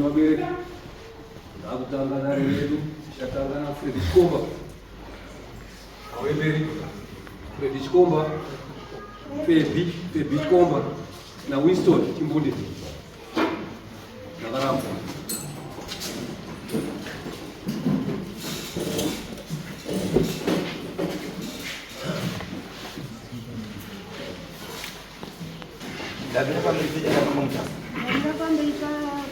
Vabereki, ndakutanga dare redu, tichatanga naFredi Chikomba. Awemberi, Fredi Chikomba, Febi, Febi Chikomba naWinston Chimbunde. Ndakarambwa. Ndamira pamberi pedare raMambo Mutasa. Ndamira pamberi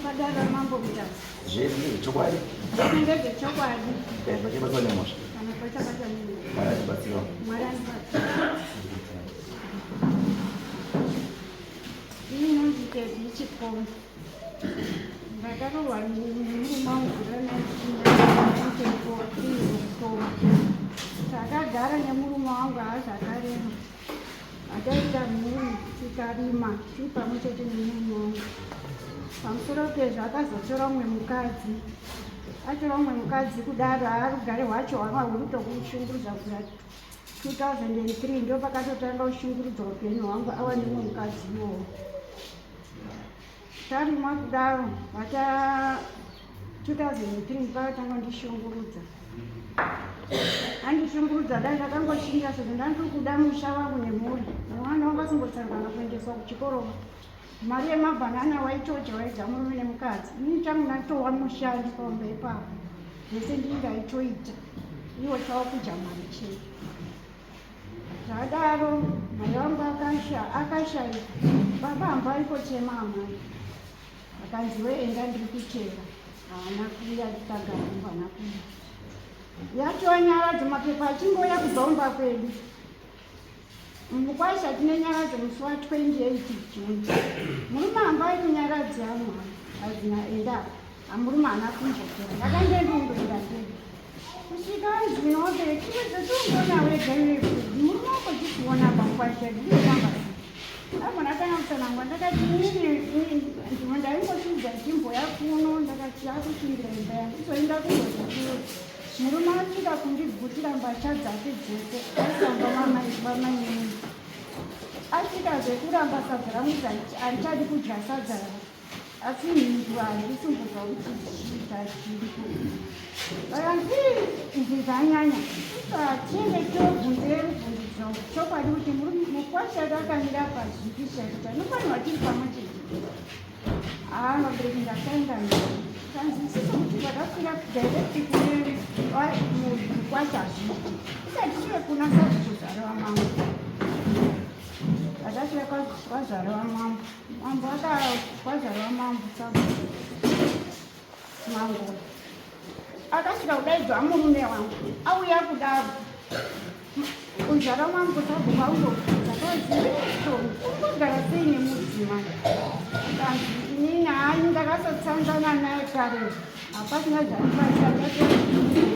padare raMambo Mutasa. Zvese ndezvechokwadi. Zvese ndezvechokwadi. Eh, pachabatwa nemhosva. Kana pachabatwa nemhosva. Mwari atibatsira. Mwari anibatsira. Ini inonzi Teddy Chikomba. Ndakarohwa nemurume wangu gore 1994 October. Takagara nemurume wangu haazi akarema. Ataita mhuri tikarima tiri pamwe chete nemurume wangu. Pamusoro pezvo akazotora umwe mukadzi. Atora umwe mukadzi kudaro, haa, rugare hwacho hwanga huri tokushungurudza kubvira 2003, ndo pakatotanga kushungurudzwa upenyu hwangu awa nemumwe mukadzi iwowo. Tarimwa kudaro, vata 2003 pakatanga ndishungurudza, andishungurudza dai ndakangoshinga sezvo ndandiri kuda musha wangu nemhuri. Mwana wangu asingotsarukana kuendeswa kuchikoro, mari yemabhanana waitoja waidya murume nemukadzi. Ini changu ndatowa mushandi pamba ipapo, zvese ndii ndaitoita, iwo chavo kudya mari chete. Zvadaro mai vangu akashayika, baba hamba aikochema amai, akanzi, "We enda, ndiri kuchera." Haana kuuya, ndikagara mumba, haana kuuya. Yatova nyaradzo, mapepa achingouya kubva kumba kwedu. Mukwasha tine nyaradzo musi wa28 June. Murume hamba ari kunyaradzi amwa azina enda, amurume haana kumbotora. Ndakange ndingoenda ndega kusvika anzwinobe chiwedze wega iwe murume wako chikuona pamukwasha ndinofamba agona tanga kutsanangwa. Ndakati inini ndimo ndaingosvidza chimboya kuno, ndakati akuchingira imba yangu izoenda kungozi. Murume asvika kundibvutira mbatya dzake dzese, aisamba vamainini. Asvika zvekuramba sadza rangu, handichadi kudya sadza ravo, asi mhinduro handisi kuzwa kuti chiita chiripo. Vakanzi izvi zvanyanya, tiende tobvunze rubvunzo chokwadi kuti mukwasha akamira pazvipi chaizvo, tinofanirwa tiri pamwe chete. Haa, vabereki ndakaenda kanzi isusu kuti zvakakwira direct kune mukwasha hazviiti, isati tive kuna sabhuku Zareva Mambo. Zvakasvika kwaZareva Mambo, mambo kwaZareva Mambo, sabhuku Mango akasvika kudaidzwa murume wangu auya kudaro. Uzara wangu sabhuku aundobvunza kazi, "Ungogara sei nemudzimai?" Kanzi, "Inini hai, ndakasotsanzana naye kare, hapasina zvandikwanisa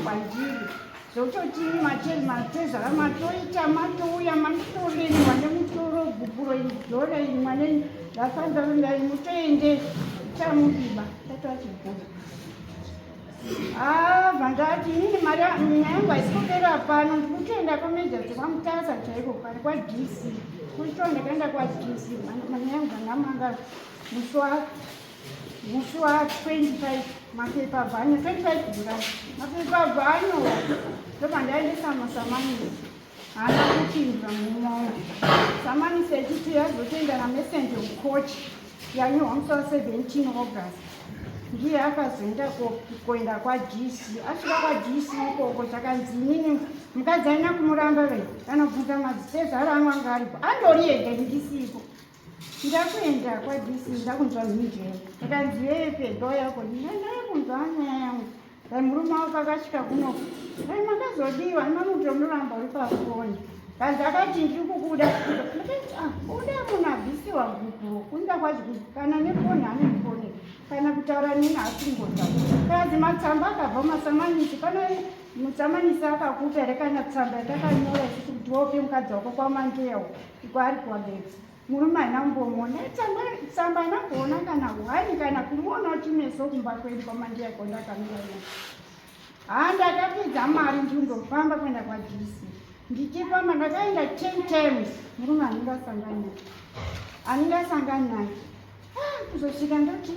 kwandiri zvekutoti materi matezvara matoita matouya manditoremwa nemutoro gupuro idhora iri mwane ndafanira ndai mutoende chamudiba tatova chiguru." Abva ndati inini mari nyaya yangu haisi kupera pano, ndikutoenda kwaMajor kwaMutasa chaiko pari kwaDC kuito. Ndakaenda kwaDC, mari yangu ndamanga musi wa25, mapepa bvanyo 25 July, mapepa bvanyo ndobva ndaendesa masamanisi. Haana kupindura murume wangu. Samanisi echiti yazotoenda namessenger kucourt yanyorwa musi wa17 August. Ndiye akazoenda kuenda kwaDC. Asvika kwaDC ikoko, chakanzi inini mukadzi aina kumuramba ve anobvunza madzitezvaro angu anga aripo, andori ega ndisiko. Ndakuenda kwaDC, ndakunzwa mhinjero, akanzi, "Yeye pedo yako ndakunzwa nyaya yangu dai murume wako akasvika kuno, dai makazodiwa mamuti unoramba uri pafoni." Kanzi akati, "Ndiri kukuda." Ndakati, "Ah, uda munhu abvisiwa gupuro kunda kwacho kana nefoni anefoni kana kutaura nini asingotaura." Kanzi matsamba akabva masamanisi, pana mutsamanisi akakupa here kana tsamba yatakanyora isusu kuti wope mukadzi wako kwaMandewo iko ari kwabedzi? Murume haina kumbomuona tsamba, haina kumboona kana hwani kana kumuonawo chimeso kumba kwedu kwaMandeya iko ndakamira ina. Haa, ndakapedza mari ndindofamba kuenda kwaDC. Ndichifamba ndakaenda 10 times, murume handingasangani naye, handingasangani naye. Ah, kuzosvika ndoti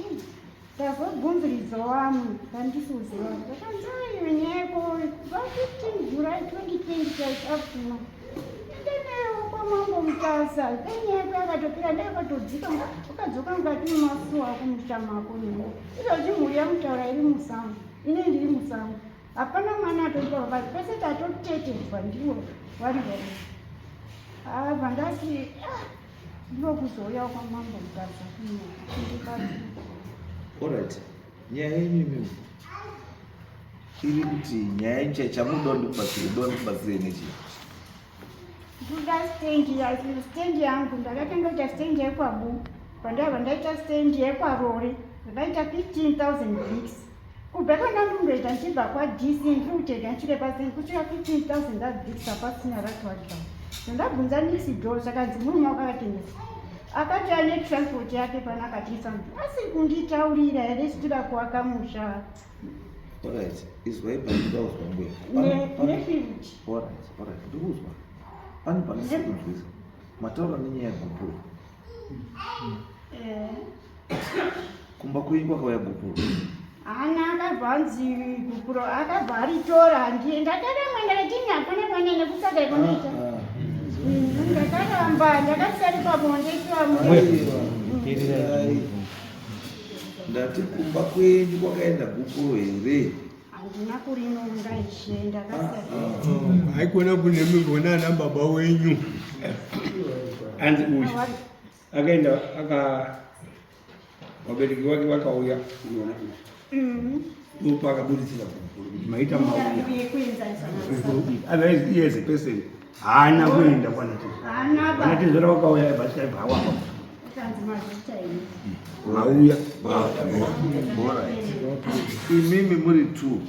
Ndazobvunziridzawo vamwe vandisiuziva ndakanzi aiwe nyaya yako kubva 15 July 2025 up to now. Enda nayo kwamambo Mutasa dai nyaya yako yakatopera dai wakatodzika wakadzoka mukati memasuwa ako musha mako nemi. Izvozvi mhuri yamutaura iri musango ini ndiri musango hapana mwana atoita baba pese tatotetedzwa ndivo vari vairi. Abva ndati ah, Ndiko kuzouya kwamambo Mutasa kundibatsira. Alright. Nyaya yenyu imimi iri kuti nyaya yenyu chai chamunoda ndikubatsire ndoda ndikubatsire nechii? Ndoda stand ya stand yangu ndakatenga kuita stand yekwabu pandaiva ndaita stand yekwarori ndakaita 15000 bricks kubva kwandandindoita ndichibva kwaDC ndiri kutega ndichire pasi kusvika 15000 that bricks hapasina ratiwadza ndabvunza nixdo zvakanzi murume wakakatengesa akati ane transport yake pana akatengesa asi kunditaurira here chitira kuwaka musha. Alright, izwai pandinoda kuzwa mbuya. Nefield. Alright, alright, ndikuzwa. Pane pandisiri kunzwisa. Mataura nenyaya yegupuro. Eh. Kumba kwenyu kwakauya gupuro. Haana akabva anzi gupuro akabva aritora handiye ndakaramba ndakati ini hapana pane nekutsvaga ikonoita. Ndakaramba ndakasari pabonde Aiwa. Ndati kumba kwenyu kwakaenda gupuro here? Handina kurinonga ishe ndakasari. Haikona kune migona ana baba wenyu. Anzi uyu akaenda aka vabereki vake vakauya kunoona ndopa akaburitsira gupuro kuti maita mauya. Kuenzanisa masa. Otherwise iye as a person haana kuenda kwanatezvara. Haana ba. Vanatezvara vakauya vasvika hawapa. Kanzi mazvita ini. Mauya. Alright. Imimi muri two.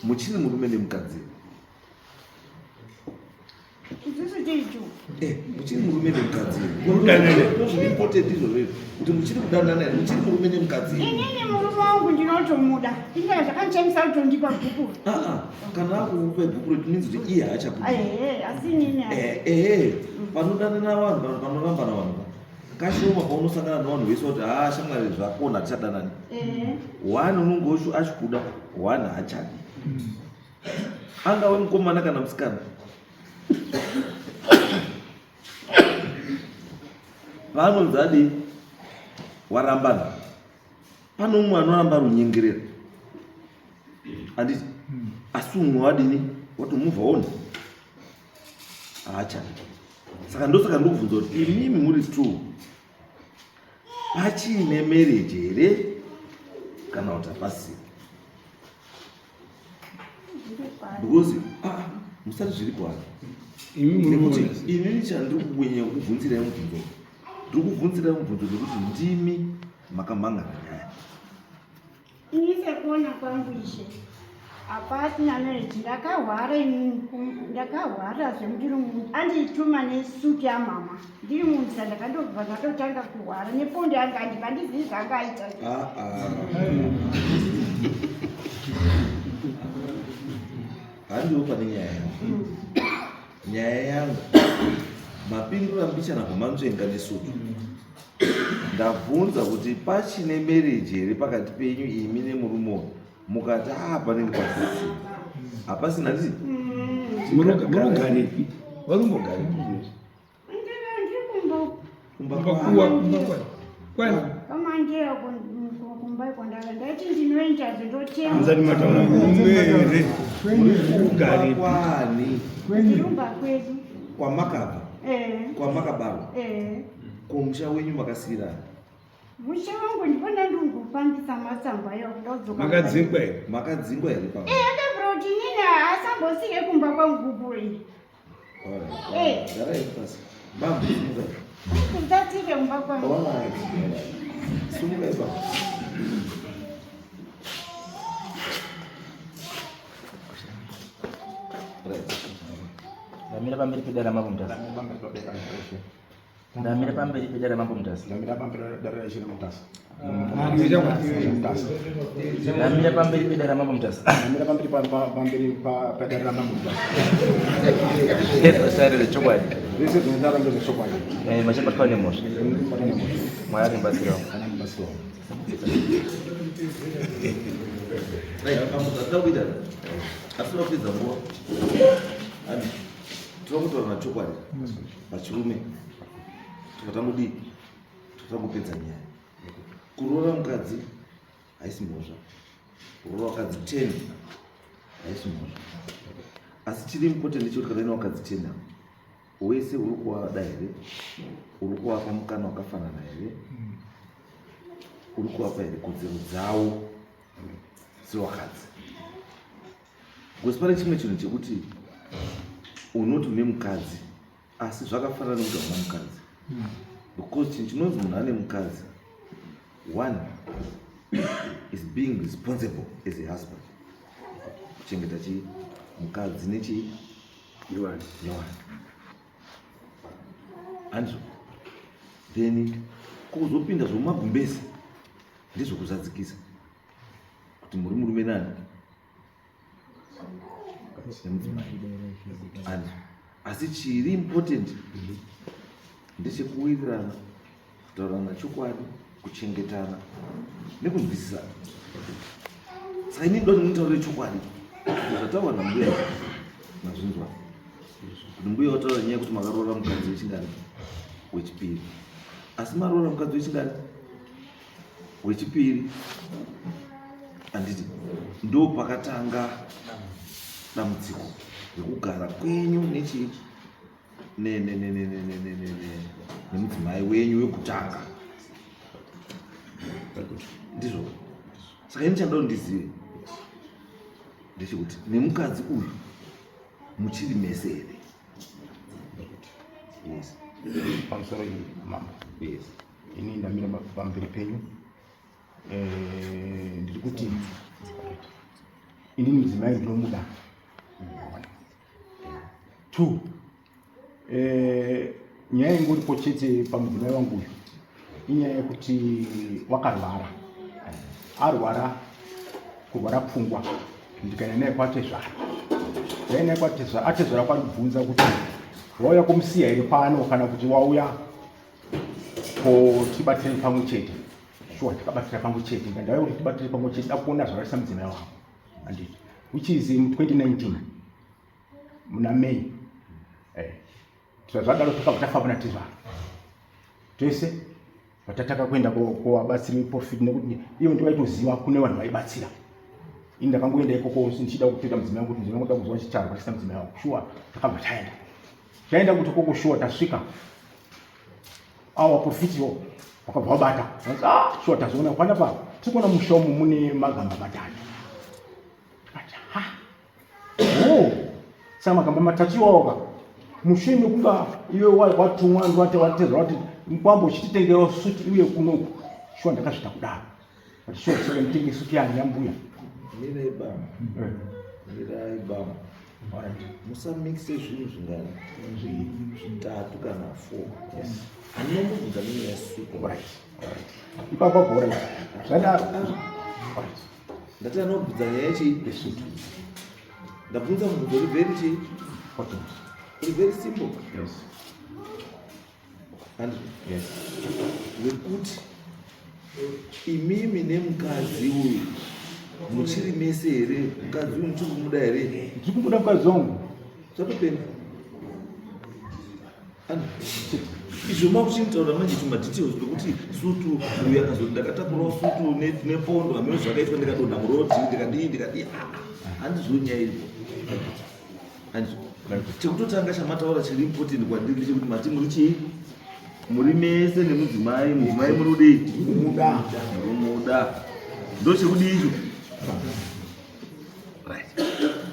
Muchiri murume nemukadzi. Isusu tiri two. Eh, muchiri murume nemukadzi. Kudanana. Ndozviri important izvozvo izvo. Kuti muchiri kudanana here, muchiri murume nemukadzi. Inini murume wangu ndinotomuda. Inga zvakandichamisa kutondipa gupuro. Ah ah, kana akukupa gupuro it means kuti iye haachakudi. Ehe, asi inini Eh, eh, panodanana vanhu, panorambana vanhu. Kashoma paunosangana nevanhu vese kuti ah shamwari zvakona hatichadanani. Eh. One unonge achikuda, one haachadi. Angave mukomana kana musikana. Paanonzi adii warambana. Pane umwe anoramba runyengerera. Handiti? Asi umwe wadini watomuvha on. Haachadi. Saka ndosaka ndikubvunza kuti imimi muri two pachiine marriage here kana kuti hapasina? Because ah, musati zviri kwani. Imi muri Nekuti kuona sei? inini chandiri kunyanya kukubvunzirai mubvunzo. Ndiri kubvunzirai mubvunzo nekuti ndimi makamhangana nyaya. Ini sekuona kwangu ishe hapasina marriage ndakahwara inini ndakahwara zvemundiri munhu andituma nesuti yamama ndiri munzira ndakandobva ndatotanga kuhwara nepondo yanga andibva ndizivi zvanga aita. Ah ah. Handiwo pane nyaya yangu. Nyaya yangu mapindura mbichana pamanzvenga nesutu. Ndabvunza kuti pachine marriage here pakati penyu imi nemurume uyu mukati ah panenge pasisina. Hapasina nditi? Munogarepi? Varumbogarepi izvezvi? Ndiri kumba Kumba Kumba kwani? kuwa kumba kwani? Kwani? kwamandeya kumba kwandaka ndaiti ndinoenda zvindotenga. Musati mataura murume here? Muri kumba Kugarepi? kwani? Ndirumba kwedu. Kwamakabva? Eh. Kwamakabarwa? Eh. Kumusha wenyu makasiyirana? Musha wangu ndipona ndingofambisa matsamba ayo ndodzoka. Makadzingwa here? Makadzingwa here pamwe? Eh, akabvira kuti inini haasambosike kumba kwangu gupuro iri. Alright. Eh. Garai pasi. Bambo, simukai. Kudzatike kumba kwangu. Alright. Alright. Simukai bambo. Right. Ndamira pamberi pedare mambo Mutasa. Ndamira pamberi pedare mambo Mutasa. Ndamira pamberi dare raishe Mutasa. Ndamira pamberi pedare mambo Mutasa. Ndamira pamberi pamberi pedare ramambo Mutasa. Sarire chokwadi. Zvese zvinotaura ndezvechokwadi. Eh, machabatwa nemhosva. Ndinobatwa nemhosva. Mwari arimbatsirawo. Kana mubatsirawo. Right, atida kuita atisina kupedza nguva. Ani tinoda kutaura nachokwadi pachirume. Tukatangodii? Tukatangopedza nyaya. Kuroora mukadzi haisi mhosva. Kuroora vakadzi 10 haisi mhosva. Asi chiri important ndechekuti kana ine vakadzi 10 ava, wese uri kuvada here? Uri kuvapa mukana wakafanana here? Uri kuvapa here kodzero dzavo sevakadzi? Because pane chimwe chinhu chekuti unoti une mukadzi asi zvakafanana nekuti hauna mukadzi, because chinhu chinonzi munhu ane mukadzi, one is being responsible as a husband, kuchengeta chii, mukadzi nechii. Iwani. Nevana, handizvo? Then kuzopinda zvomumagumbezi ndezvokuzadzikisa kuti muri murume nani nemudzimai, handizvo? Asi chiri important ndechekuwirirana, kutaurana chokwadi, kuchengetana nekunzwisisana. Saka inini ndoti mutaurire chokwadi zvataurwa nambuya. Mazvinzwa kuti mbuya wataura nyaya yekuti makaroora mukadzi wechingani? Wechipiri. Asi maroora mukadzi wechingani? Wechipiri, handiti? Ndo pakatanga dambudziko rekugara kwenyu nechii nemudzimai wenyu wekutanga, ndizvo? Saka ini chandoda ndizive ndechekuti nemukadzi uyu muchiri mese here? Yes. Pamusoro iyi, mambo. Yes. Ini ndamira pamberi penyu. Ndiri kuti inini mudzimai ndinomuda. Two, nyaya ingoripo chete pamudzimai wangu uyu inyaya yekuti wakarwara, arwara kurwara pfungwa. Ndikaenda naye kwatezvara, ndaenda naye kwatezvara, atezvara kwandibvunza kuti wauya kumusiya here pano kana kuti wauya kotibatsire pamwe chete. Shuwa tikabatsira pamwe chete. Ndauya kuti tibatsire pamwe chete, dakuona zvakarisa mudzimai wangu, handiti? Which is in 2019 muna May. Zvadaro takabva tafamba natezvara tese vatataka kuenda kovabatsiri profit, nekuti ivo ndivaitoziva kune vanhu vaibatsira. Ini ndakangoenda ikoko ndichida kutoita mudzimai wangu, kuti mudzimai wangu da kuzwa chicharwa tisina mudzimai wangu. Shuwa takabva taenda, taenda kuti koko. Shuwa tasvika, awa profitiwo wakabva wabata. Ah, shuwa tazoona panapa tiri kuona musha umu mune magamba matatu. Tikati ha, oh, saka magamba matatu iwawoka mushure mekunga iwe watumwa watezva wati mukwambo uchititengerawo suti uye kunoku. Shuwa ndakazvita kudaro, ati shuwa saka nditenge suti yangu yambuya. Mirai baba, mirai baba. Alright. Musamixe zvinhu zvingani, zvitatu kana four. Yes. Handinombobvunza nenyaya yesuku. Right, ipapo bhora zvadaro. Alright. Ndati anobvunza nyaya yechii? Yesutu. Ndabvunza mubvunzo uri very chii? Important. Uri very simple. Yes. Handizvo? Yes. Wekuti imimi nemukadzi uyu muchiri mese here? Mukadzi uyu muchiri kumuda here? Ndiri kumuda mukadzi wangu. Zvatopera. Ani izvo makuchinitaura manje tumadetails tokuti sutu uyu akazoti ndakatakurawo sutu nepondo, hameno zvakaitwa, ndikadonha murodhi, ndikadii, ndikadii. Handizvo nyaya iripo, handizvo. Chekutotanga chamataura chiri important kwandiri ndechekuti mati muri chii, muri mese nemudzimai. Mudzimai muri kudii? Kumuda. Murumuda, ndo chekudii icho? Right,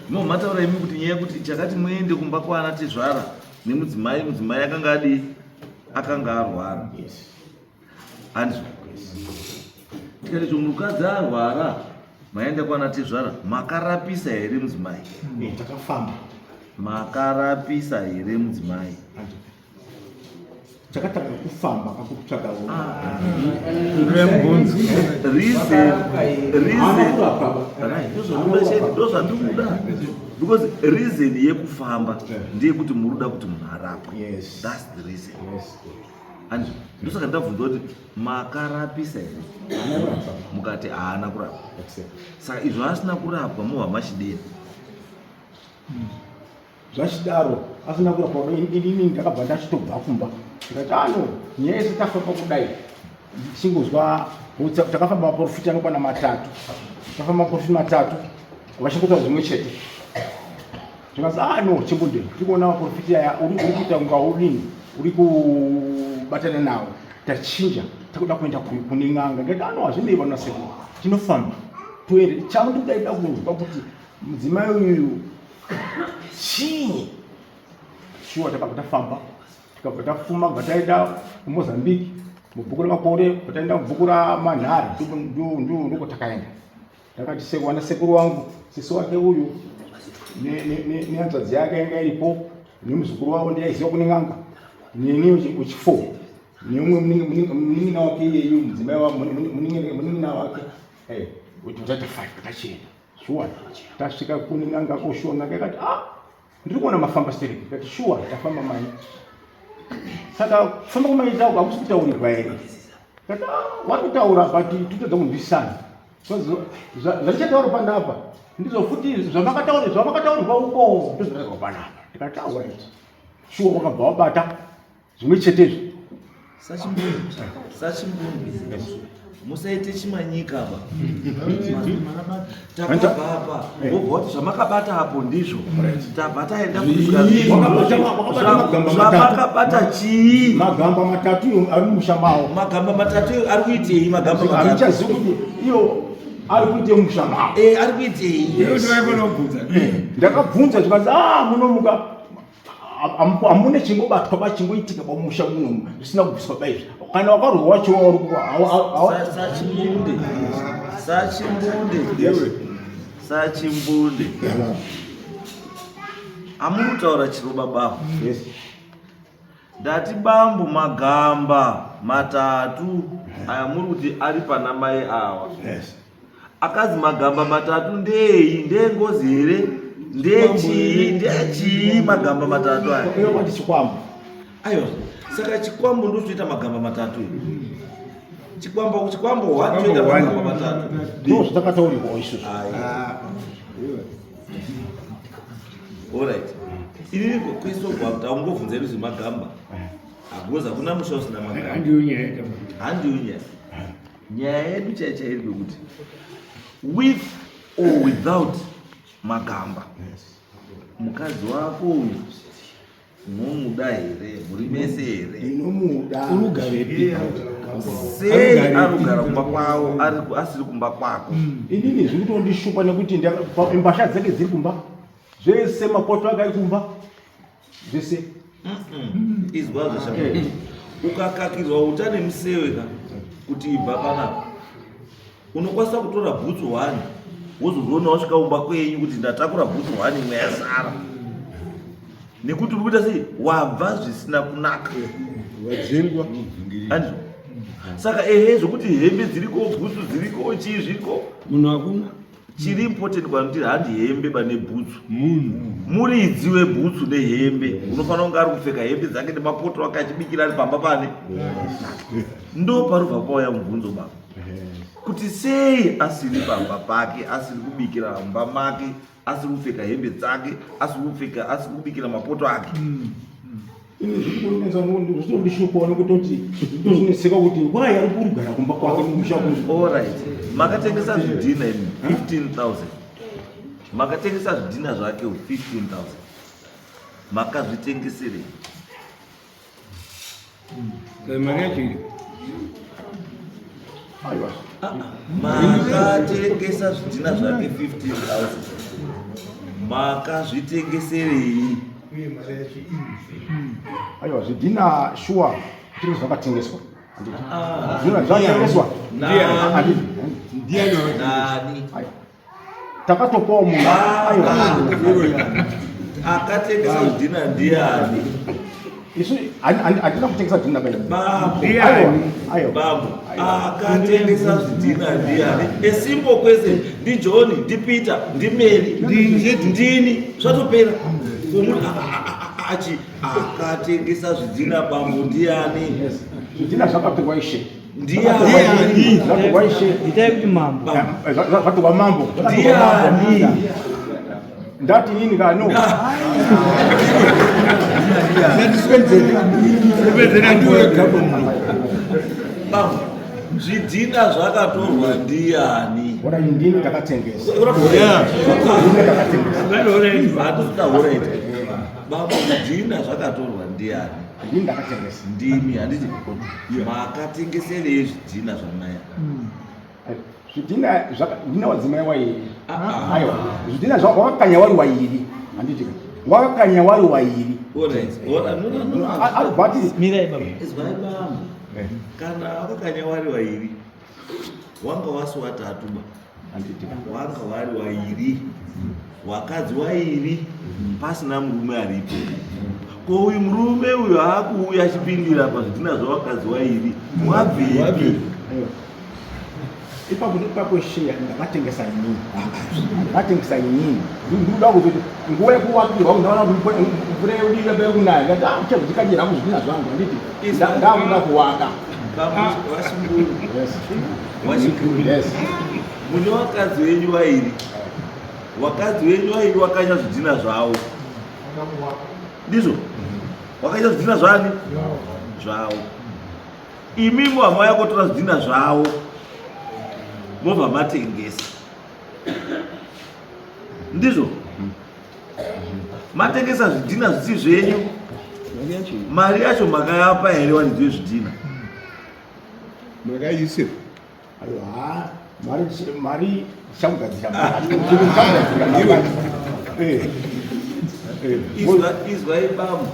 no mataura imi kuti nyaya yekuti chakati muende kumba kwana tezvara nemudzimai, mudzimai akanga adii? Akanga arwara. Yes. Handizvo? Tikati cho mukadzi arwara, maenda kwana tezvara, makarapisa here mudzimai? Takafamba. Makarapisa here mudzimai? Takatanga kufamba kakutsvaga Ndozvandikuda because reason yekufamba ndeyekuti muruda kuti munhu arapwe. That's the reason. And ndosaka ndabvunza kuti makarapisa here, mukati haana kurapwa. Saka izvo asina kurapwa mobva machidini? Zvachidaro asina kurapwa, inini ndakabva ndachitobva kumba, ndikati ano nyaya yese tafamba kudai tichingozwa. Takafamba maprofita anokwana matatu, tafamba maprofita matatu vachingotaura zvimwe chete. Zvikanzi, ah no, chimbunde tiri kuona maprofita aya uri kuita kunga udini, uri kubatana nawo. Tachinja, takuda kuenda kune n'anga. Ndikati ano hazvinei, vana sekuru, tinofamba toende. Changu ndikudaida kunzwa kuti mudzimai uyu chii. Shuwa takabva tafamba, tikabva tafuma, bva taenda kuMozambique mubhuku raMakore, bva taenda mubhuku raManhare, ndoko takaenda. Takati wana sekuru wangu, sisi wake uyu nehanzvadzi yake yanga iripo, nemuzukuru wavo ndiyaiziva kune n'anga, neni wechi4, neumwe munin'ina wake iyeyu, mudzimai munin'ina wake, kuti taita 5. Tachienda, shuwa tasvika kune n'anga ko. Shuwa n'anga ikati, ah, ndiri kuona mafamba stereki. Ikati, shuwa tafamba mai. Saka kufamba kwamaita uku hakusi kutaurirwa here? Kati, ah, wari kutaura but totadza kunzwisisana. Zvandichataura panapa ndizvo futi zvamakataurirwa uko, ndozvataurwa panapa. Ndikati, ah, right, shuwa wakabva wabata zvimwe chetezvo. Sachimbundu, musaite chimanyika apa. Takabva apa, wobva wati zvamakabata apo ndizvo tabva taenda. Zvamakabata chii? Magamba matatu iyo ari mumusha mawo. Magamba matatu ari kuitei? Magamba matatu. Handichazivi kuti iyo ari kuitei mumusha mawo. Ari kuitei? Ndakabvunza, zvikanzi, a munomuka hamune chingobatwa ba, chingoitika pamusha munomu zvisina kubviswa ba izvi. Kana wakarwa wacho wauri Sachimbunde, Sachimbunde, Sachimbunde, amuri kutaura chiro babaho. Ndati bambo, magamba matatu aya muri kuti ari pana mai awa akazi magamba matatu ndei? Ndengozi here? Ndechii? Ndechii magamba matatu aya? Iyo kwati chikwambo. Aiwa, saka chikwambo ndochinoita magamba matatu here? Chikwambo, chikwambo one choita magamba matatu? Ndo zvatakataurirwawo isusu. Alright, inini kwesogwa kuti aungobvunza edu zvemagamba, because hakuna musha usina magamba. Handiyo nyaya. Handiyo nyaya. Nyaya yedu chai chairi kwekuti with or without magamba, mukadzi wako uyu unomuda here? Muri mese here? Inomuda. Urugarepi? Sei arugara kumba kwavo asiri kumba kwako? Inini zviri kutondishupa nekuti mbasha dzake dziri kumba zvese, mapoto ake ari kumba zvese. Izwa zvesha, ukakakirwa uta nemusewe ka kuti ibva panapa, unokwanisa kutora bhutsu one, wozozviona wasvika umba kwenyu kuti ndatakura bhutsu one, imwe yasara, nekuti uri kuita sei? Wabva zvisina kunaka. Wadzingwa. Andizvo? Saka ehe, zvokuti hembe dziriko, bhutsu dziriko, chii zviriko, Munhu hakuna. Chiri important kwandiri handi hembe pane bhutsu. Munhu. Muridzi webhutsu nehembe unofanira kunge ari kupfeka hembe dzake nemapoto ake achibikira ari pamba pane. Ndo parubva pauya mubvunzo baba, kuti sei asiri pamba pake, asiri kubikira mumba make, asiri kupfeka hembe dzake, asiri kupfeka, asiri kubikira mapoto ake? Ini zvitondishupawo nekutoti ndozvineseka kuti wai ari kurugara kumba kwake mumusha kuno. Alright, makatengesa zvidhina imi 15,000, makatengesa zvidhina zvake 15,000, makazvitengeserei? Mari yacho Aiwa. Makatengesa zvidhina zvake 15,000, makazvitengeserei? Aiwa, zvidhina shuwa tiri zvakatengeswa. Zvidhina zvatengeswa. Handiti? Ndiani? Nani? Aiwa, takatopawo munhu. Aiwa. Akatengesa zvidhina ndiani? Isu handina kutengesa dhina bai. Bambo. Aiwa. Bambo. Akatengesa zvidhina ndiani? A simple question. NdiJohn, ndiPeter, ndiMary, ndini. Zvatopera. Komunhu achi akatengesa zvidhina bambo ndiani? Yes. Zvidhina zvakatorwa ishe. Ndiani? Zvatorwa ishe. Itai kuti mambo. Zvatorwa mambo. Ndiani? Ndati inini ka no. Bambo. Zvidhina zvakatorwa ndiani? Ora ndini ndakatengesa. Yeah. Ndini ndakatengesa. Hatisi taura iti. Bambo, zvidhina zvakatorwa ndiani? Ndini ndakatengesa. Ndimi, handiti? Makatengeserei zvidhina zvamai? Zvidhina ndine wadzimai wairi. Aiwa. Zvidhina wakakanya wari wairi. Handiti. Wakakanya wari wairi. Alright. Alright. No, no, no. Aribati. Mirai baba. Izwai bambo. Kana wakakanya wari wairi, wanga wasi watatu ba. Handiti. Wanga wari wairi, wakadzi wairi, pasina murume aripo. Ko uyu murume uyu haakuuya achipindira pazvidhina zvawakadzi wairi, wabvepi? Aiwa. Ipapo ipapo sheya ndakatengesa inini. Ndakatengesa inini. Ndikuda kuzoti nguva yekuvakirwa ndaona kuti mvura yedu yabe kunaya. Ndati ah uchazvikanyira hangu zvidhina zvangu handiti. Ndakuda kuwaka. Bambo vaSunguru, Yes. vaSunguru. Yes. Mune wakadzi wenyu wairi, wakadzi wenyu wairi wakanya zvidhina zvavo, ndizvo? Wakaita zvidhina zvani zvavo. Imimi hamauya kotora zvidhina zvavo, mobva matengesa, ndizvo? Matengesa zvidhina zvisi zvenyu, mari yacho makayapa here varidzi vezvidhina? Makaisira. Aiwa, mari mari chamugadzira. Chamugadzira. Eh. Eh. Izwai bambo,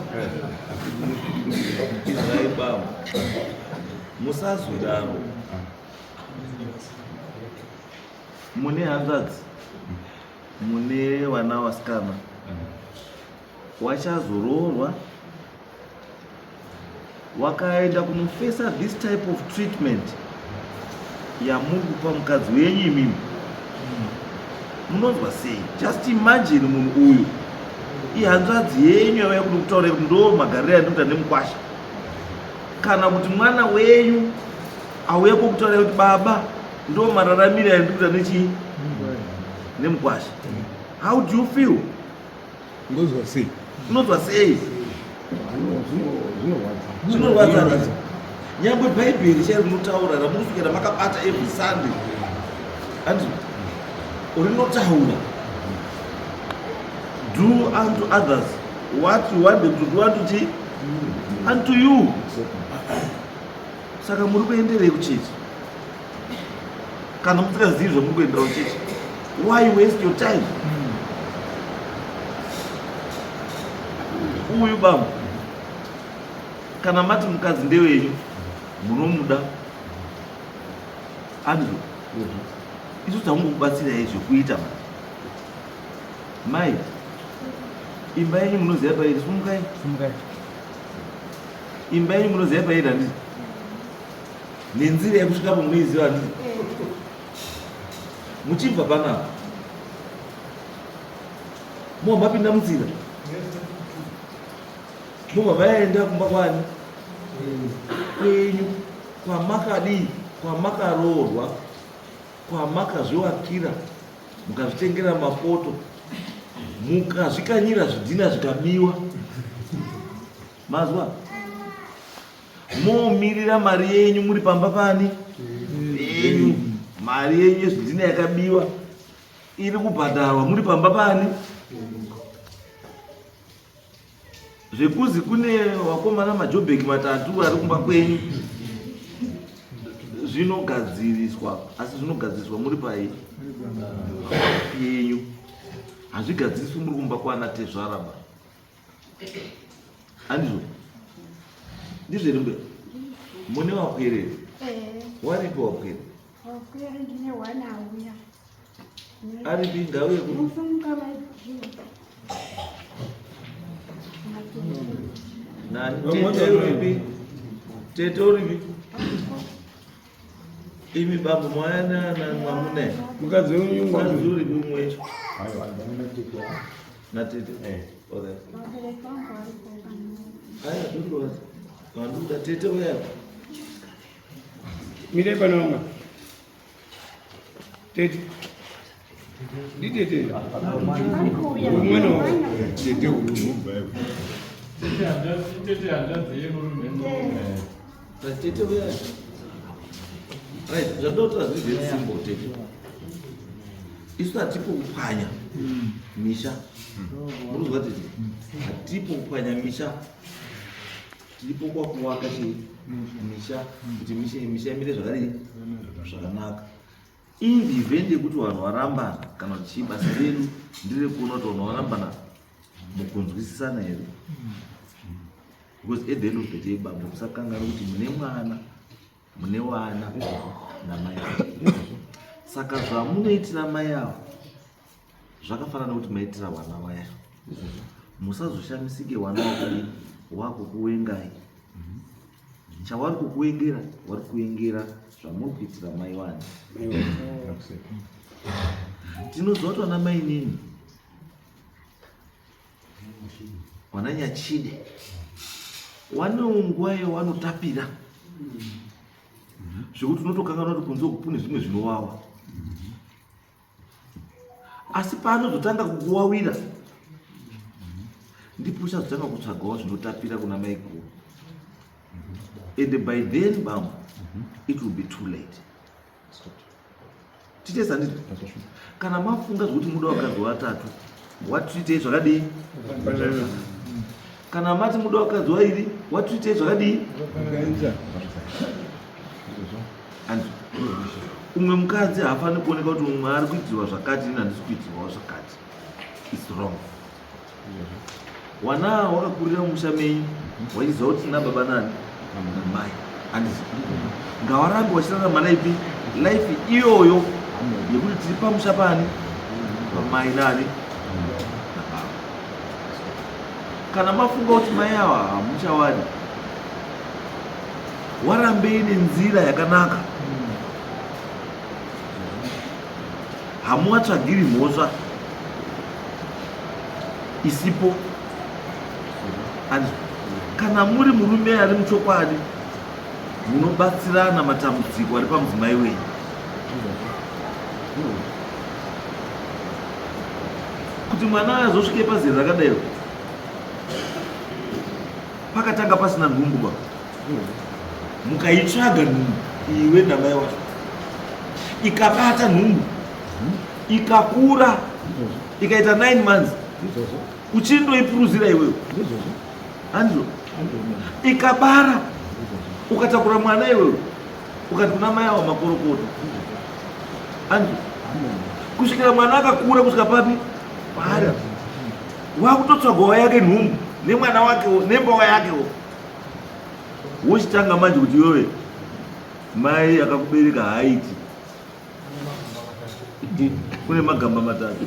izwai bambo, musazodaro. Mune hanzvadzi, mune vana vasikana wachazoroorwa, wakaenda kunofesa this type of treatment yamuri kupa mukadzi wenyu imimi, munonzwa sei? Just imagine munhu uyu ihanzvadzi yenyu yavaya kuda kutaura kuti ndo magariro andinoita nemukwasha, kana kuti mwana wenyu auya kwokutaura kuti baba ndo mararamiro andinoita nechii nemukwasha. How do you feel? Unozwa sei? Unonzwa sei? Zvinorwadza. Zvinorwadza handiti? Nyangwe Bhaibheri chairo rinotaura, ramunoswera makabata every Sunday, handiti? Rinotaura, do unto others what you want them to do unto chi unto you. Saka muri kuenderei kuchechi kana musingazivi zvamuri kuendera kuchechi? Why waste your time? Uyu bambo, kana mati mukadzi ndewenyu, munomuda, andrew, isu tangokubatsirai zvekuita. Mai, imba yenyu munoziva pairi. Sumukai. Simukai. Imba yenyu munoziva pairi, handiti? Nenzira yekusvikapo munoiziva, handiti? Muchibva panapa, mobva mapinda munzira, mobva maenda kumba kwani kwenyu, kwamakadii, kwamakaroorwa, kwamakazvivakira, mukazvitengera mapoto, mukazvikanyira zvidhina zvikabiwa. Mazwa momirira mari yenyu muri pamba pani yenyu, mari yenyu yezvidhina yakabiwa iri kubhadharwa muri pamba pani. Zvekuzi kune vakomana majobheki matatu ari kumba kwenyu, zvinogadziriswa, asi zvinogadziriswa muri pai penyu, hazvigadziriswi muri kumba kwana tezvaraba, handizvo? Ndizvo here mbuya? Mune wapwere? Eh. Waripi wapwere? Wapwere ndine wana auya. Aripi? Ngauye kuno. Musumuka maiguru. Nani? Tete uripi? Tete uripi? Imi bambo mwana na mwamune. Mukadzi wenyu Mukadzi uripi umwe? Na tete. Eh. Alright. Aya, don't worry. Vanduda tete uya. Mire pano vamwe. Tete. Nditete. Mwana wa tete uyu. Tete hanzvadzi yemurume. Tete uya. Right, zvandotaura zviri very simple tete. Isu hatipo kupwanya misha. Murikuzwa tete? Hatipo kupwanya misha. Tiripo kwakuwaka chii? Misha kuti misha misha imire zvakadii? Zvakanaka. In the event yekuti vanhu varambana kana kuti chii basa redu nderekuona kuti vanhu varambana mukunzwisisana here? Because at the end of the day bambo musakanganwa kuti mune mwana mune wana namai avo. Saka zvamunoitira mai avo zvakafanana nekuti maitira vana vaya. Musazoshamisike wana wakudii wakukuwengai. Chawari kukuwengera wari kuwengera zvamuri kuitira mai wani. Tinoziva kuti vana mai nini wana nyachide wanewo nguva yawanotapira zvekuti unotokanganwa kuti kunze uku kune zvimwe zvinowawa asi paanozotanga kukuwawira ndipo uchazotanga kutsvagawo zvinotapira kuna maiguru and by then bambo it will be too late titese handiti kana mafunga zvekuti muda vakadzi vatatu watiitei zvakadii kana mati muda vakadzi vairi watiitei zvakadii and umwe mukadzi haafaniri kuoneka kuti umwe ari kuitirwa zvakati ini handisi kuitirwawo zvakati its wrong wana wakakurira mumusha menyu wachiziva kuti tina baba nani namai handiti ngawarambe wachirarama life life iyoyo yekuti tiri pamusha pani pamai nani nababa kana mafunga kuti mai ava hamuchawadi warambei nenzira yakanaka hamuwatsvagiri mhosva isipo and kana muri murume ari muchokwadi munobatsirana matambudziko ari pamudzimai wenyu kuti mwana azosvike pazera rakadaiwo pakatanga pasina nhumbu ba mukaitsvaga nhumbu iwe namai wacho ikabata nhumbu ikakura ikaita 9 months uchindoipuruzira iwewe handizvo ikabara ukatakura mwana iwewe ukati kuna mai awa makorokoto handizvo kusvikira mwana akakura kusvika papi paari wakutotsvagawo yake nhumbu nemwana wakewo nembawa yakewo wochitanga manje kuti iwewe mai akakubereka haaiti kune magamba matatu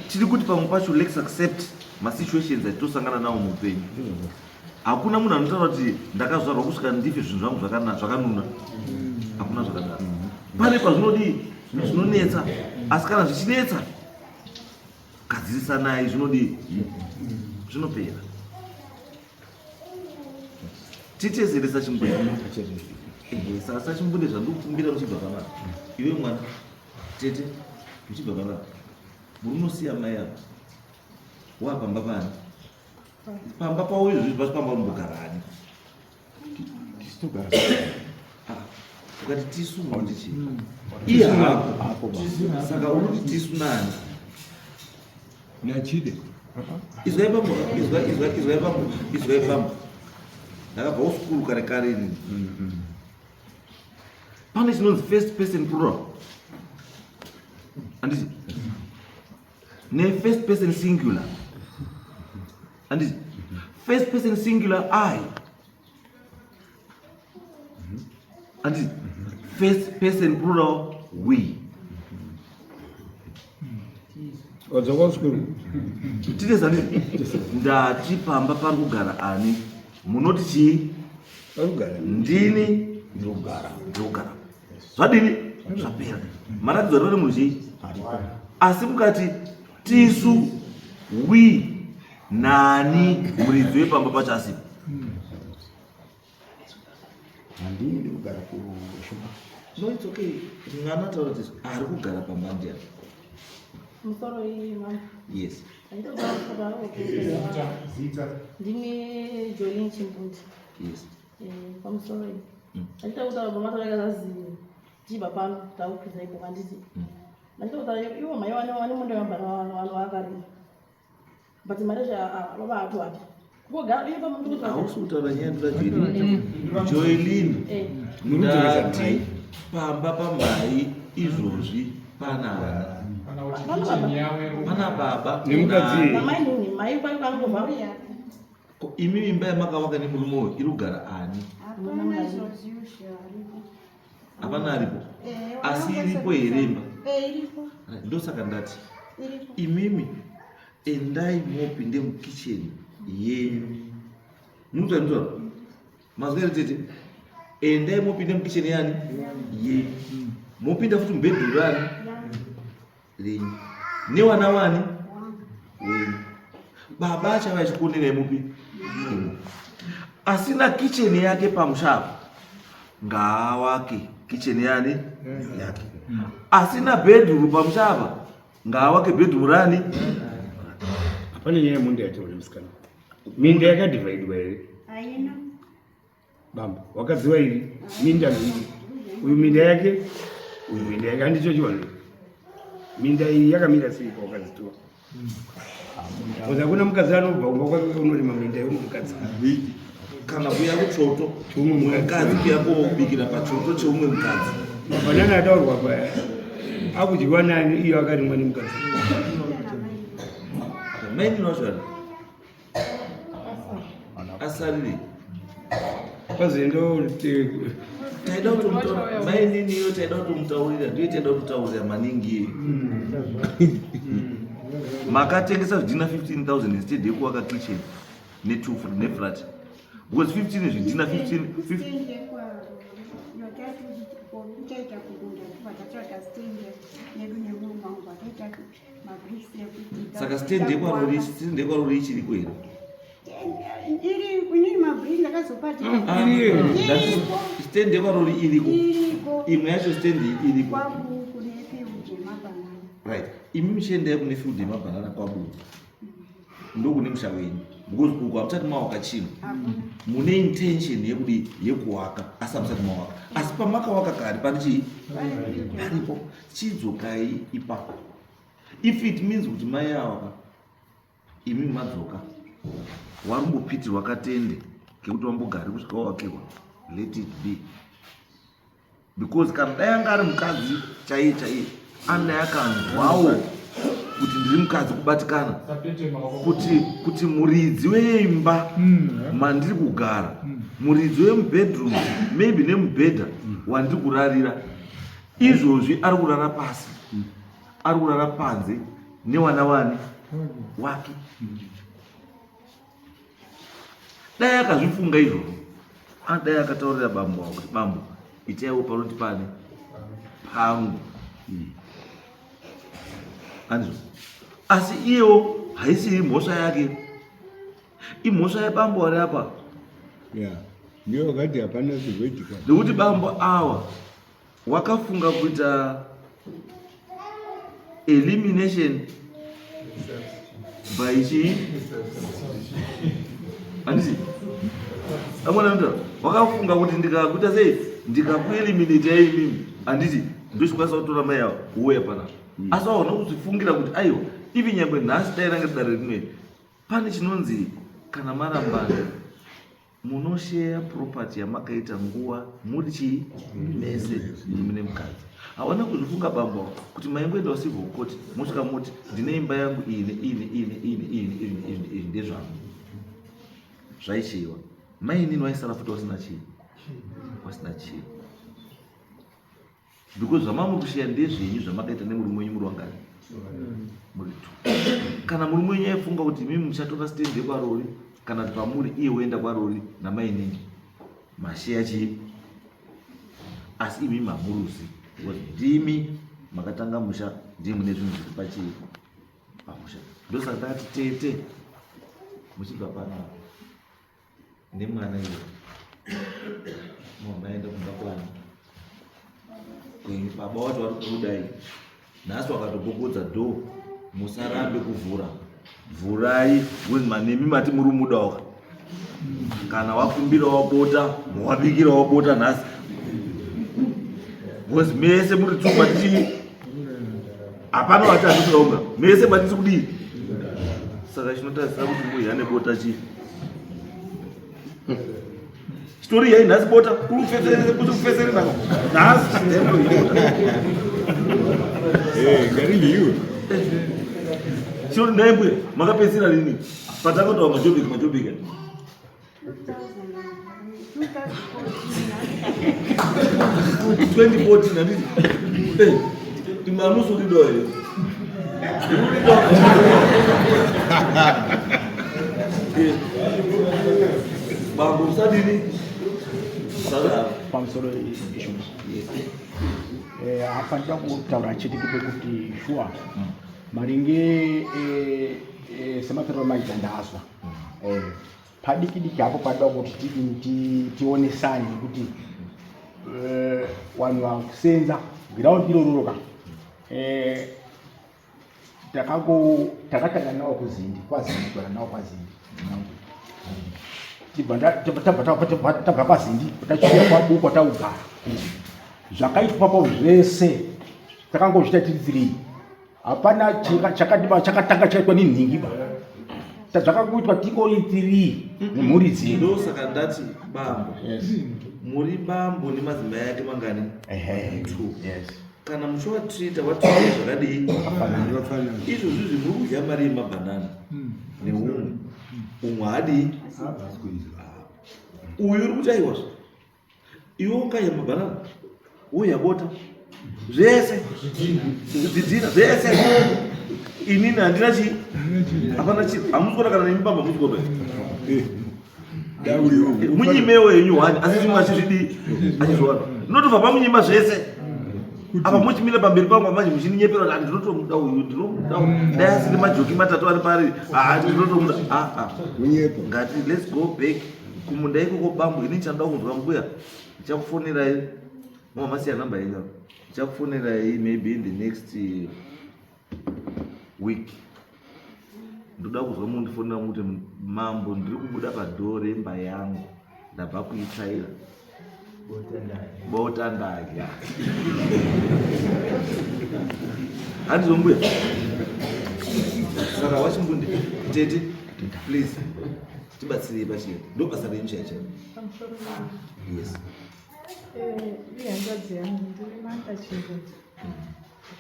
tiri kuti pamwe pacho let's accept masituations atitosangana nawo muupenyu hakuna munhu anotaura kuti ndakazvarwa kusvika ndife zvinhu zvangu zvakanuna hakuna zvakadaro pane pazvinodii zvinonetsa asi kana zvichinetsa gadzirisanai zvinodii zvinopera titezeresa chimbude sasa chimbude zvandikukumbira muchibva panapa iwe mwana tete muchibva panapa muri unosiya mai apa wapamba pani pamba pavo izvozvi pasi pamba unombogara ani ah, ukati tisu unoti chii hmm. iye hapo saka unoti tisu nani nachide izwai pambo izwai izwai izwai pambo izwai pambo ndakabva kusukuru kare kare ini hmm, pane chinonzi first person plural anditi ne first person singular anditi first person singular i anditi first person plural we. Wadzoka kuchikoro. Titezani ndati pamba pari kugara ani munoti chii? Pari kugara. Ndini ndiri kugara. Ndiri kugara. Zvadini? Zvapera. Maratidzo ari munhu chii? Asi mukati tisu we nani muridzi wepamba pacho asipo. Handini ndiri kugara kushumba. No, it's okay. Mwana taura kuti ari kugara pamba ndiani? Musoro iyi mama. Yes. Ndini Jolene Chimbundi. Yes. Pamusoro iyi. Andita kutaura pamatora kazazi tichibva pano takukwidza ipo handiti. Andita kutaura ivo mai vane vane munda wabhana vanhu vakarima. But mari yacho baba hatoapi. Kugara ivo pamundu Hausi kutaura nyaya ndoda Joeline. Joeline. Ndati pamba pamai izvozvi pana ana. Pana baba. Nemukadzi. Mai nini mai kwayo kanongobva. Ko imi imba yamakavaka nemurume uyu iri kugara ani? Hapana izvozvi ushe aripo. Hapana aripo. Eh, Asi iripo here imba? Eh, iripo. Ndosaka ndati Iripo. imimi endai mopinde mukicheni yenyu. Munotaura nditaura. Mazwa here tete? Endai mopinde mukicheni yani yenyu. Mopinda futi mubhedhuru rani renyu. Newana wani wenyu. Baba achava achikuonerai mupi? Asina kicheni yake pamusha apa ngaawake kicheni yani yake. Asina bhedhuru pamusha apa ngaawake bhedhuru rani. Hapana nyaya yeminda yataura musikana. Minda yakadhivhaidwa here? Haina. Bambo, wakaziwa iri minda miiri. Uyu minda yake, uyu minda yake handicho chivanhu. Minda iyi yakamira sei pawakazitora? Because hakuna mukadzi anobva kumba kwake unorima minda yeumwe mukadzi. Kana kuya kuchoto Cheumwe mukadzi. mukadzi kuya kobikira pachoto cheumwe mukadzi. Mabhanana ataurwa paya akudyiwa nani iyo akarimwa nemukadzi. Mainini wacho ari asarire Pazoendo taida kutomutaura mainini iyo taida kutomutaurira ndiyo taida kutotaurira maningi iye makatengesa zvidhina 15000 instead yekuvaka kitchen ne2 neflat because 15 zvidhina 15 15 Stand yekwa yotatu kuchaita kugunda vatatsvaga stand yedu nemurume wangu vataita mabricks ekuti saka stand yekwarori stand yekwarori ichiriko here? Iri inini mabricks ndakazopati Ndati stand yekwarori iriko. Iriko. Imwe yacho stand iriko. Kwabu kune field yemabhanana. Right, imi muchiendai kune field yemabhanana kwabu ndokune musha wenyu because uku hamusati mawaka chinhu. Mune intention yekudi yekuwaka asi hamusati mawaka, asi pamakawaka kare pane chii paripo. Chidzokai ipapo if it means kuti mai awaka imi madzoka warumbopitirwa katende kekuti wambogari kusvika wawakirwa, let it be, because kana dai anga ari mukadzi chaiye chaiye anodai akanzwawo kuti ndiri mukadzi kubatikana kuti muridzi weimba mandiri kugara, muridzi wemubedroom maybe nemubhedha wandiri kurarira izvozvi ari kurara pasi, ari kurara panze newana wani wake. Dai akazvifunga izvozvo anodai akataurira bambo avo kuti bambo itaiwo panoti pane pangu andizvo. Asi iyewo haisiri mhosva yake, imhosva yebambo ari apa. Ya, ndiyo wakati hapana zvizoitika. Nekuti bambo awa wakafunga kuita elimination by chii, handiti? Amwana anotaura wakafunga kuti ndikakuita sei, ndikakueliminata imimi, handiti, ndochikwanisa kutora mai ava kuuya panapa. Asi waona kuzvifungira kuti aiwa, ivi nyangwe nhasi dai ranga dare rimwe pane chinonzi kana marambana munosheya property yamakaita nguva muri chii mese imi nemukadzi. Hawana kuzvifunga bambo kuti maingoendawo civil court mosvika muti ndine imba yangu iyi neiyi neiyi neiyi neiyi neiyi neiyi neiyi ndezvangu, zvaisheyiwa. Mainini waisara futi wasina chii, wasina chii, because zvamamuri kusheya ndezvenyu zvamakaita nemurume wenyu muri wangani. Muri two. Kana murume wenyu aifunga kuti imimi muchatora stand yekwarori kana kuti pamuri iye woenda kwarori namainini masheya chii asi imimi hamuruzi because ndimi makatanga musha ndimi mune zvinhu zviri pachii pamusha ndosaka takati tete muchibva panapa nemwana iye mamaenda kumba kwani kwenyu baba wacho vari kudai nhasi wakatogogodza dhoo musarambe kuvhura vhurai because manemi mati muri mudaoka kana wakumbira wabota wabikira wabota nhasi because mese muri tsumba tichii hapana wati atikudaunga mese matisi kudii saka chinotarisira kuti mbuya ane bota chii Story yai nhasi bota kufesere nako nhasi eh, ngariliwe chiro nhai mbuya makapedzisira rini patakataura majobiki majobiki 2014 handiti eh, timamusi urido here Bambo musadini musadaro. Pamusoro ishu. Eh, apa ndida kutaura chete kuti shuwa maringe eh, eh, semaperero maita ndazwa eh, padiki diki hapo padida kuti tidini tionesane kuti eh, vanhu vakusenza ground irororo ka eh, takango takatanga nawo kuzindi kwazindi kugara nawo kwazindi tabva kwazindi tachiuya kwabuku kwataugara zvakaitwa papo zvese takangozviita tiri three hapana chakatanga chaitwa nenhingi ba zvakakuitwa tingori three nemhuri dzedu ndosaka ndati bambo muri bambo nemadzimai ake mangani two yes kana muchivatreata vatreata zvakadii izvozvi izvi muri kudya mari yemabhanana hmm. neumwe umwe haadii uyu uri kuti aiwa iwe ungadya mabhanana uya bota zvese zvidhina zvese inini handina chii hapana chii hamusi kuona kana nemi bamba musi kuona eh. munyimewo henyu wani asi zvimwe achizvidii achizviwana ndinotobva pamunyima zvese apa muchimira pamberi pangu manje muchininyepera kuti ndinotomuda uyu ndinomuda uyu dai asiri majoki matatu ari pari haa ndinotomuda aa ngati let's go back kumunda ikoko bambo ini chanoda kunzwa mbuya ndichakufonerai mama masiya namba yenyu ndichakufonerai maybe in the next week ndoda kuzwa mundifonera muti mambo ndiri kubuda padhoo remba yangu ndabva kuitsvaira bota ndadya handizvo mbuya saka wachimbundi tete please tibatsirei pachii ndo basa renyu chaicho yes eh, ihanzvadzi yangu ndiri mata chingunzi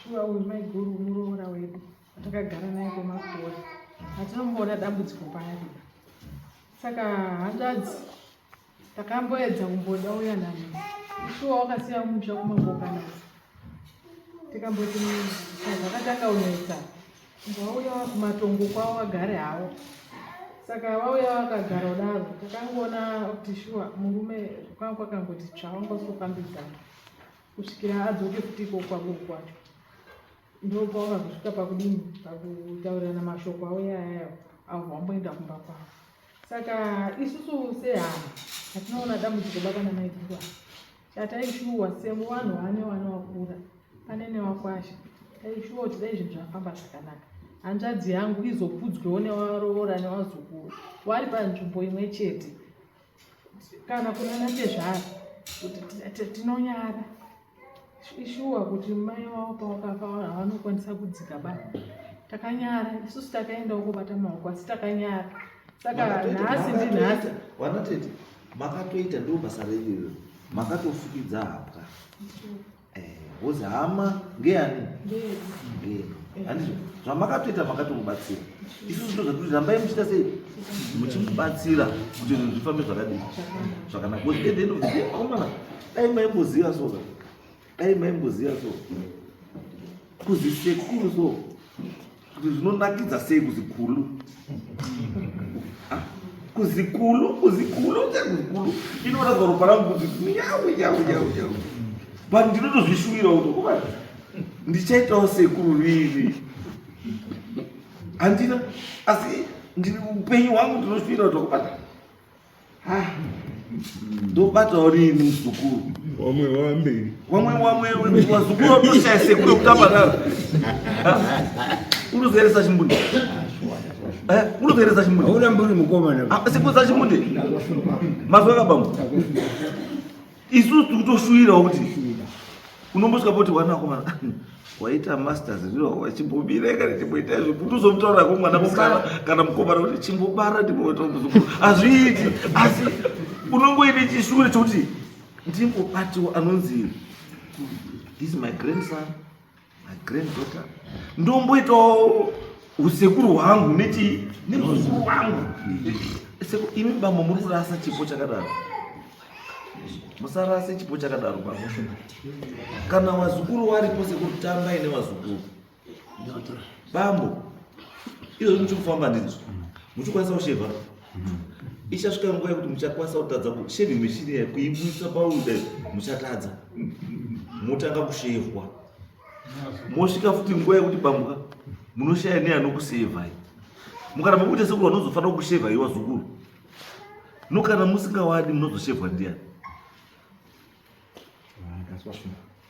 Shuwa uyu maiguru muroora wedu watakagara naye kwemakore hatinomboona dambudziko paari saka hanzvadzi takamboedza kumboda uya nani shuwa wakasiya musha kumambokanasi tikamboti zvakatanga unetsa vauya kumatongo kwavo vagare havo saka vauya vakagara kudaro takangoona kuti shuwa murume kwanga kwakangoti tsva wanga usofambidzana kusvikira adzoke futi ikoko kwako kwacho ndopawakazosvika pakudini pakutaurirana mashoko auya ayayo avo wamboenda kumba kwavo saka isusu sehama hatinoona dambudziko baba namaiguru ava chataishuwa semuvanhu vane vana wakura pane newakwasha taishuwa kuti dai zvinhu zvafamba zvakanaka hanzvadzi yangu izokudzwewo newaroora newazukuru wari panzvimbo imwe chete kana kuna natezvara kuti tinonyara ishuwa kuti mai wavo pawakafa havanokwanisa kudzika ba takanyara isusu takaendawo kobata maoko asi takanyara saka nhasi ndinhasi vanatete makatoita ndo basa renyu iro makatofukidza hapwa Because eh, hama ngeyani ngeyedu handizvo zvamakatoita makatomubatsira isusu ndo zvatiri rambai muchiita sei muchimubatsira kuti zvinhu zvifambe zvakadii zvakanaka because at the end of the day akomana dai maimboziva so dai maimboziva so kuzisekuru so Kuti zvinonakidza sei kuzikulu. Ah, kuzikulu, kuzikulu, kuzikulu. Inoratidza ropa rangu kuti nyau nyau nyau nyau. But ndinotozvishuwira kuti kuba ndichaitawo sekuru rini. Handina asi ndiri upenyu hwangu ndinoshuwira kuti kubata. Ndobatawo rini muzukuru? Wamwe wamberi. Wamwe wamwe wazukuru watoshaya sekuru yekutamba navo. Unozoeresa chimbunde. Eh, unozoeresa chimbunde. Hauna mburi mukomana. Ah, sekuru sachimbunde. Mazwa kabambo. Isusu tiri kutoshuwirawo kuti unombosvika poti wana akomana waita masters zvino wachimbomira kana chimboita izvo kuti uzomutaura ko mwana musikana kana mukomana kuti chimbobara ndimboita muzukuru hazviiti asi unongoine chishuwiro chokuti ndimbobatiwo anonzi this is my grandson my granddaughter ndomboitawo usekuru hwangu nechi nemuzukuru wangu imi bambo muri kurasa chipo chakadaro musarase chipo chakadaro bambo kana wazukuru waripo sekuru tambai newazukuru bambo izvozvi muchikufamba ndizvo muchikwanisa kushevha ichasvika nguva yekuti muchakwanisa kutadza shaving machine yayo kuibudisa pauda muchatadza motanga kushevhwa mosvika futi nguva yekuti bambuka munoshaya neanokusevhai mukaramba muite sekuru vanozofanira kushevhai wazukuru no kana musingawadi munozoshevhwa ndiyani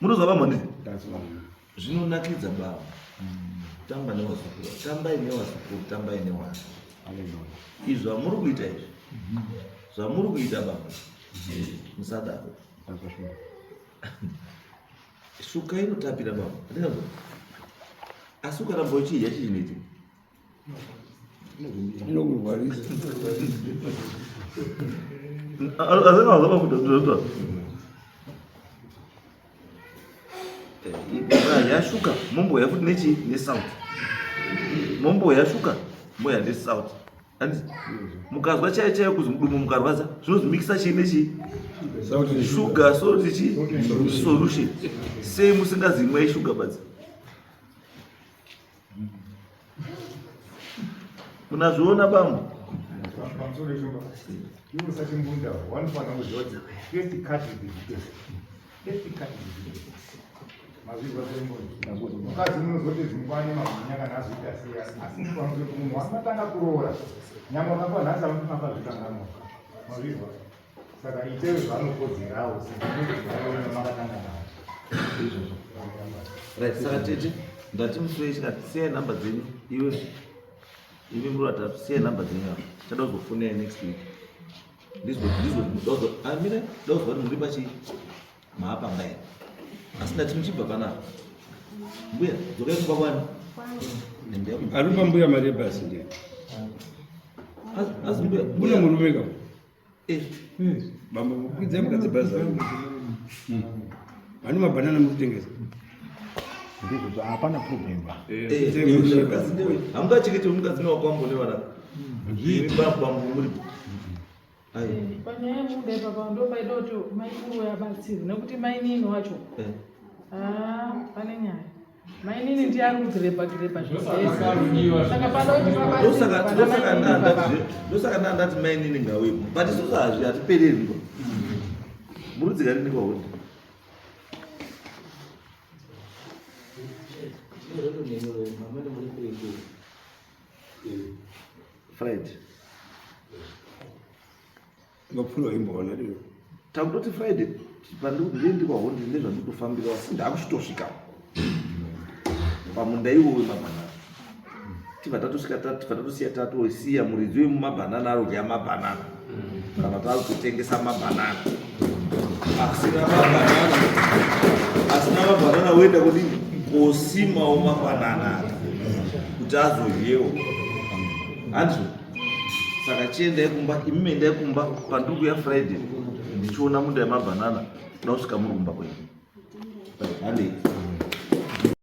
Munozwa bambo nditi? Zvinonakidza baba. Tamba newazukuru, tambai newazukuru, tambai newana. Izvi zvamuri kuita izvi. Zvamuri kuita baba. Musadaro. Shuka inotapira baba. Andinazvo. Asi ukaramba uchidya chii chinoitika? Inokurwarisa. Yashuka momboya futi nechi nesauti momboya shuka moya nesauti and mukazwa chaiyo chaiyo kuzi mudumbu mukarwadza zvinozimikisa chii nechii shuga salt chii solution sei musingazimwai shuga badzi Munazviona bambo? Pamusoro ichomba. Iwe usachimbunda wanofanira kuziva kuti first cut is the biggest. First cut is the biggest. Mazvizwa semboni. Mukadzi munozoti zvingwani magunya kana azoita sei asi mufanira kuti munhu wamatanga kuroora nyangwe akapa nhasi anofunga akazvikanganwa. Mazvizwa. Saka itewe zvaanokodzerawo sezvinokodzerawo makatanga nawo. Izvozvo. Right, saka tete ndati musi wechikati siyai namba dzenyu iwe imi muri vatatu siyai namba dzenyu apa tichada kuzofonai next week ndizvo amira ndozwa kuti muri pachii maapamba here asi ndati muchibva panapa mbuya dzokai kumba kwani Arupa mbuya mari yebhasi ndiye. Asi mbuya Mbuya murume ka. Eh. Bambo kukwidza mukadzi bhazi. Vane mabhanana mukutengesa. Ndizvo hapana problem ba. Eh, Hamungachengete mukadzi newakwambo nevana. Imi bambo muripo. Panyaya yemunda ipapa ndopaida kuti maikuru abatsirwe nekuti mainini wacho ah, pane nyaya. Mainini ndiye ari kugirebha girebha zvese. Saka panoda kuti pabatsirwe pana mainini ipapa. Ndosaka ndandati mainini ngauye but isusu hazvi hatipereri ngo. Murudzika rini kwauri? Friday. Ngapfura imboona lero. Takutoti Friday pandiri kwahondi nezvandikutofambira asi ndakuchitosvika pamunda iwo wemabhanana tibva tatosvika tibva tatosiya tatosiya muridzi wemumabhanana arudya mabhanana kana takutengesa mabhanana asina mabhanana asina mabhanana woenda kudini kosimawo mabhanana kuti azodyewo handizvo saka chiendai kumba imi endai kumba pandiri kuya friday ndichiona munda yemabhanana kuda kusvika muri kumba kwenyu handei.